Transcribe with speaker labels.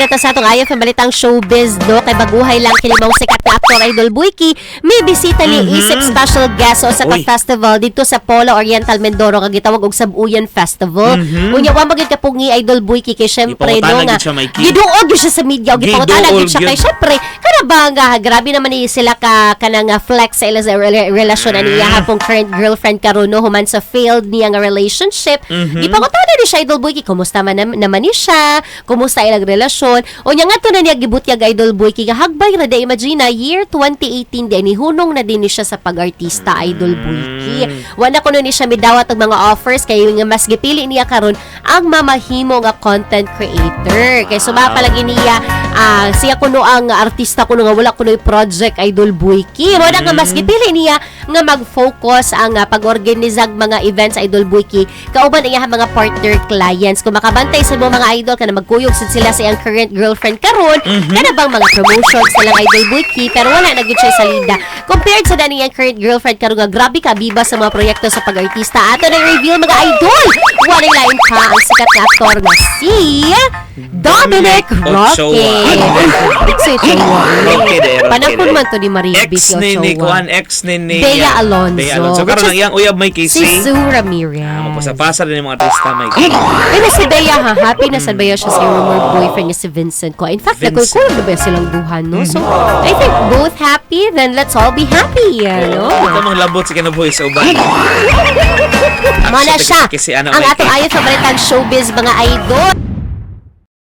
Speaker 1: Ito sa atong ayo pambalitang showbiz, no, kay baguhay lang kini maong sikat na aktor, Idol Boykie, may bisita ni isip special guest sa
Speaker 2: Uy.
Speaker 1: Festival dito sa Polo, Oriental Mindoro nga gitawag og Sabuyan Festival. Unya wa magyud kapungi, Idol Boykie, kay syempre, no,
Speaker 2: Gipangutana
Speaker 1: nga
Speaker 2: gyud siya, Mikey.
Speaker 1: Giduol gyud siya sa media og gipangutana gyud
Speaker 2: Giduol
Speaker 1: siya kay
Speaker 2: gyud.
Speaker 1: Syempre kana ba nga grabe naman ni sila ka kanang nga flex sa ila sa relasyon ani iya hapong current girlfriend karon, no, human sa failed niya nga relationship. Gipangutana ni siya, Idol Boykie, kumusta man naman ni siya, kumusta ilang relasyon. Unya nga to na niya gibutyag, Idol Boykie, nga hagbay ra day, imagine na year 2018 di ni hunong na din ni siya sa pag-artista, Idol Boykie. Wala kuno ni siya midawat og mga offers kay nga mas gipili niya karon ang mamahimo nga content creator. Kay suma palagi niya, siya kuno ang artista kuno nga wala kuno project, Idol Boykie. Mo na nga mas gipili niya nga mag-focus ang pag-organisag mga events, Idol Boykie, kauban ang iyang mga partner clients. Kung makabantay sa mga idol, kana magkuyog sad sila sa iyang current girlfriend karon, kana bang mga promotions silang, Idol Boykie, pero wala na gyud siya salida compared sa dani iyang current girlfriend karon nga grabe ka biba sa mga proyekto sa pag-artista. Ato na reveal, mga idol, walay lain pa ang sikat na aktor na si Dominic Roque.
Speaker 2: Ochoa.
Speaker 1: Si Ochoa.
Speaker 2: Roque de, Roque
Speaker 1: Panahon
Speaker 2: de.
Speaker 1: man to ni Maria
Speaker 2: Ex ni Kuan, ex ni
Speaker 1: Bea Alonzo.
Speaker 2: Bea Alonzo.
Speaker 1: Which
Speaker 2: Karon
Speaker 1: is
Speaker 2: ang iyang uyab may
Speaker 1: si
Speaker 2: Casey.
Speaker 1: Sue Ramirez.
Speaker 2: Mapasa-pasa din yung mga artista, may.
Speaker 1: Pero si Bea ha, happy na sad ba siya sa rumored boyfriend niya si Vincent ko. In fact,
Speaker 2: Vincent.
Speaker 1: nagkukulong na ba silang duha, no? So, I think both happy, then let's all be happy, ano?
Speaker 2: Ito mang labot sa kinabuhi sa uban.
Speaker 1: Mana siya,
Speaker 2: Kasi ano,
Speaker 1: ang
Speaker 2: Mikey.
Speaker 1: atong ayo sa balitang showbiz, mga idol.